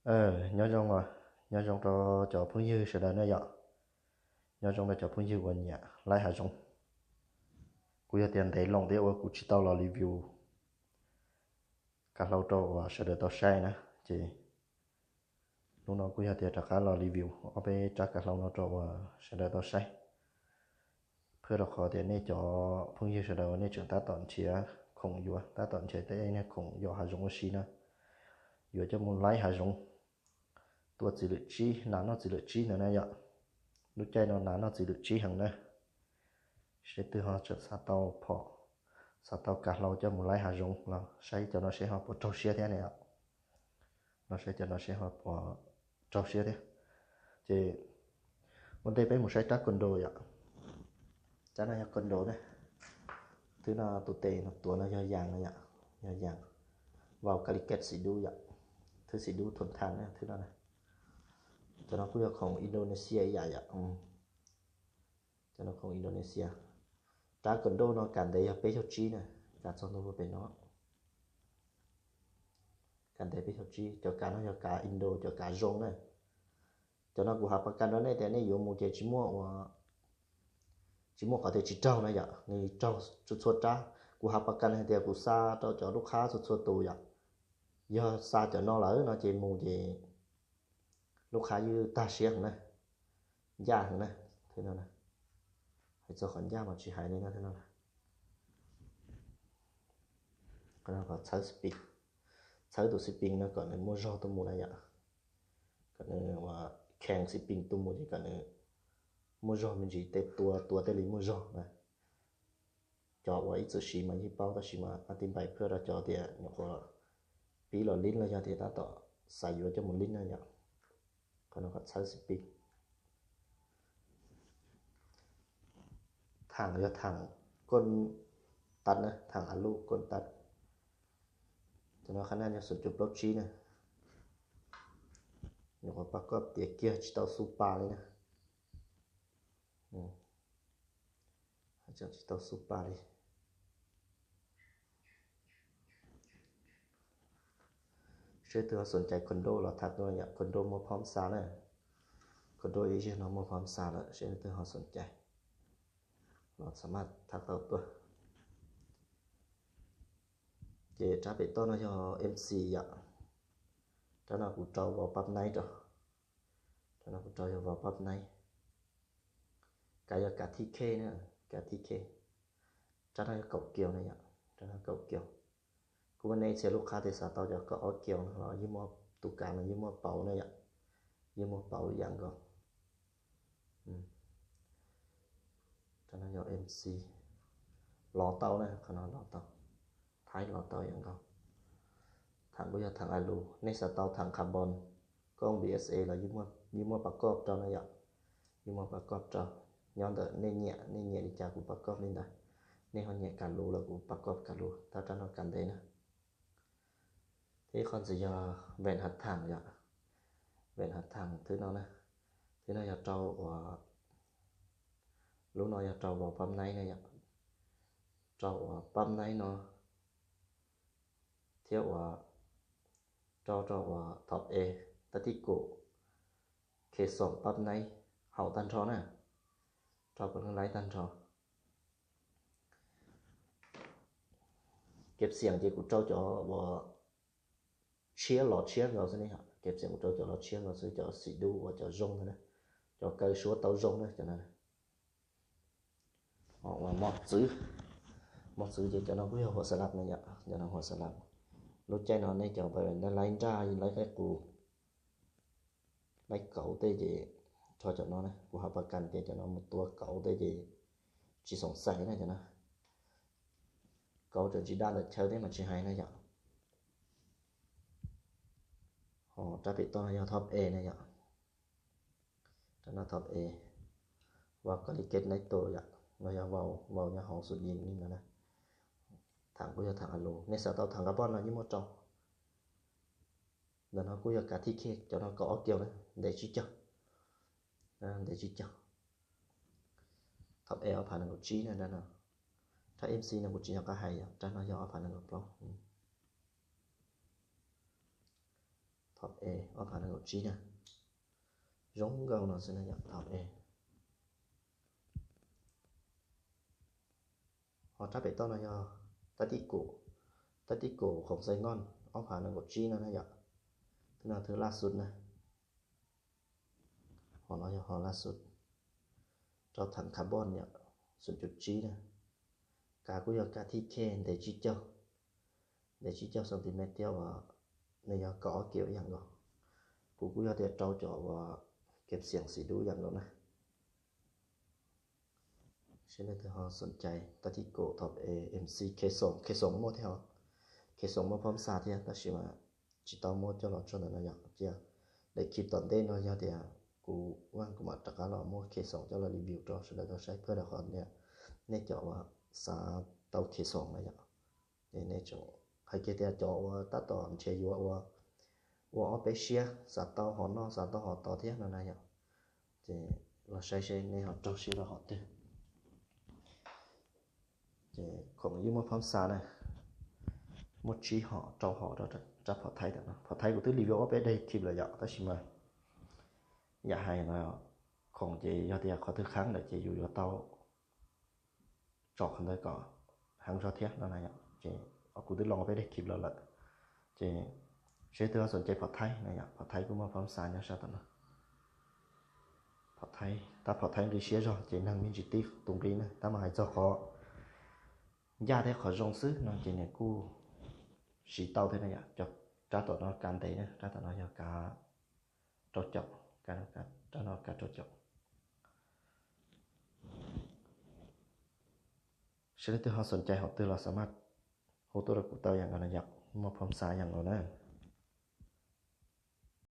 Nyob zoo, nyob zoo rau cov phooj ywg sawv daws na yom. Nyob zoo rau cov phooj ywg uas nyiam laib hav zoov. Kuv yog tias ntev loo thiab uas kuv tsis tau los review kav hlau rau uas sawv daws tau saib na, ces hnub no kuj yog tias rov qab los review ob peb rab kav hlau no rau uas sawv daws tau saib. Phwj rau qhov tias nej cov phooj ywg sawv daws uas nej tseem tab tom nrhiav khoom yuav, tab tom nrhiav tej niag khoom yos hav zoov ua si na, yuav coj mus laib hav zoov, tua txiv lwm tsib, nas noj txiv lwm tsib ntawd na yom. Lub caij no nas noj txiv lwm tsib heev na. Seb leej twg ho tseem xav tau phom, xav tau kav hlau coj mus laib hav zoov los saib cov no seb ho puas raug siab thiab ne yom. Los saib cov no seb ho puas raug siab thiab. Ces ua ntej peb mus saib rab condo yom. Rab no yog condo na. Thwb no tus tes no tuav no yog yas no yom, yog yas. Vau kab li keb xim dub yom, thwb xim dub thuam thas na thwb no na. Cov no kuj yog khoom Indonesia ib yam yom. Cov no khoom Indonesia. Rab condo no kav ntev yog peb caug tsib na, kav txog ntua pem no. Kav ntev peb caug tsib, cov kav no yog kav Indo, cov kav zoo na. Cov no kuv hav pas kas rau nej tias nej yuav mus ces tsis muaj ua, tsis muaj qhov tias tsis raug na yom, nws raug txhua txhua rab. Kuv hav pas kas hais tias kuv xa rau cov lub qhab txhua txhua tus yom. Yog xa cov no lawm no ces mus ces lub qhab ywj tag siab heev na, ncaj heev na. Hais txog qhov ncaj mas tsis hais li no thiab no. Qhov txhawb spring, txhawb tus spring no kom nws muaj zog tuaj mus na yom. Kom nws ua kheev spring tuaj mus ces kom nws muaj zog me ntsis, tej tua tua tej li muaj zog na. Cov uas ib txwm siv mas yeej paub tab sis mas a ti npais phwj rau cov tias nyuam qhuav pib los lib los yog tias tab tom xav yuav coj mus lib na yom. Qhov no kom txhawb spring. Thaam yog thaam koj tad na, thaam a lub koj tad. Cov no qhab naj yog xoom cuv plaub tsib na. Nyuam qhuav pas koj tiav kiag tsis tau xub pa li na. Tsis tau xub pa li. Seb leej twg ho xoom cai condo los tham tuaj yom, condo muaj phom xa na. Condo ib zaug no muaj phom xa lawm, seb leej twg ho xoom cai los xam maj tham tau tuaj. Ces rab pem toj no yog MC yom. Rab no kuv rau vau pab naib rau. Rab no kuv rau yog vau pab naib. Kav yog kav thib khej na, kav thib khej. Rab no yog kaum kiaus na yom, rab no kaum kiaus. Kuv muaj nej txhia lub qhab tias xav tau cov kaum ob kiaus no los yeej muaj, tus kav no yeej muaj pauv na yom, yeej muaj pauv ib yam nkaus. Rab no yog MC, lov tau na, qhov no lov tau, thaib lov tau ib yam nkaus. Thaam kuj yog thaam a lus, nej xav tau thaam carbon, koj BSA los yeej muaj pas koj rau na yom, yeej muaj pas koj rau. Nyob ntawm nej nyiam, nej nyiam li cas kuv pas koj li ntawd, nej ho nyiam kav lus los kuv pas koj kav lus, tab rab no kav ntev na. Thiab ib qho ntxiv yog veem hav thaam yom, veem hav thaam thwb no na, thwb no yog rau uas, lub no yog rau vau pab naib na yom, rau uas pab naib no, thiab uas rau rau uas thom e, tab tib kum, khe xoom pab naib haum tag nrho na, rau kom nws laib tag nrho. Kev xiam ces kuv rau cov uas tshiab los tshiab nkaus xwb ne, kev xiam kuv rau cov los tshiab nkaus xwb, cov xim dub uas cov zoo ntawd na, cov kaw suab tau zoo na cov no. Uas mos txwv, mos txwv ces cov no kuj yog huam xa lab na yom, cov no huam xa lab. Lub caij no nej cov laib nraj laib qaib qus, laib kauv tej ces rho cov no na, kuv hav pas kas tias cov no mus tua kauv tej ces tsis xoom xaiv na cov no. Kauv tseem tsis daj ntawm chaw thiab mas tsis hais na yom. Ho rab pem toj no yog thom e na yom. Rab no thom e, vau kab li keb naib tus yom, no yog vau, vau nyob hauv xub yim li no na. Thaam kuj yog thaam a lus, nej xav tau thaam carbon no yeej muaj rau. Ntawm no kuj yog kav thib khej, cov no kaum ob kiaus na, ntev tsib caug, ntev tsib caug. Thom e ob phav nees nkaum tsib na rab no. Rab MC no kuv tsis nco qab hais yom, rab no yog ob phav nees nkaum plaub. Top A ob phav nees nkaum tsib na. Zoo nkauj no xwb na yom, top A. Ho rab pem toj no yog tab tib kum, tab tib kum khoom xais nkooj ob phav nees nkaum tsib no na yom. Tus no tus laj xub na. Ho no yog ho laj xub, rau theem carbon yom, xoom cuv tsib na. Kav kuj yog kav thib khej ntev tsib caug, ntev tsib caug centimeter thiab uas nws yog kaum ob kiv ib yam nkaus. Kuv kuj yog tias rau cov uas kev xeem xim dub ib yam nkaus na. Seb leej twg ho xoom cai tab tib kum top A M C Khe Xoom, Khe Xoom muaj thiab os. Khe Xoom muaj phab xa thiab tab sis mas tsis tau muab coj los tso ntawm no yom. Cia daim clip tom ntej no yog tias kuv vaj kuv mam rov qab los muab Khe Xoom coj los review rau sawv daws tau saib phaj rau qhov tias nej cov uas xav tau Khe Xoom na yom. Ces nej tseem hais kiag tias cov uas tab tom nrhiav yuav ua, ua ob peb siab, xav tau hom no xav tau hom tod thiab no na yom. Ces los saib seb nej ho raug siab rau hom twg. Ces khoom yeej muaj phab xa na, muaj tsib hom rau hom rau rab phom thaib ntawm no. Phom thaib kuv twb review ob peb daim clip lawm yom, tab sis mas yam hais no, khoom ces yog tias qhov twg khab lawm ces yus yuav tau tsom qhov ntawd kom heev zog thiab no na yom. Ces kuv twb los peb daim clip los lawm. Ces seb leej twg ho xoom cai phom thaib na yom, phom thaib kuj muaj phab xa nyob sab tom no. Phom thaib, tab phom thaib nqi siab zog ces neeg me ntsis tib tus nqi na, tab mas hais txog qhov ncaj thiab qhov zoo xwb no ces nws kuj siv tau thiab na yom. Cov rab tom no kav ntev na, rab tom no yog kav rau caum, rab no kav rau caum. Seb leej twg ho xoom cai hom twg los xav mas hu tuaj rau kuv tau yam nkaus no yom, muaj phab xa yam nkaus na.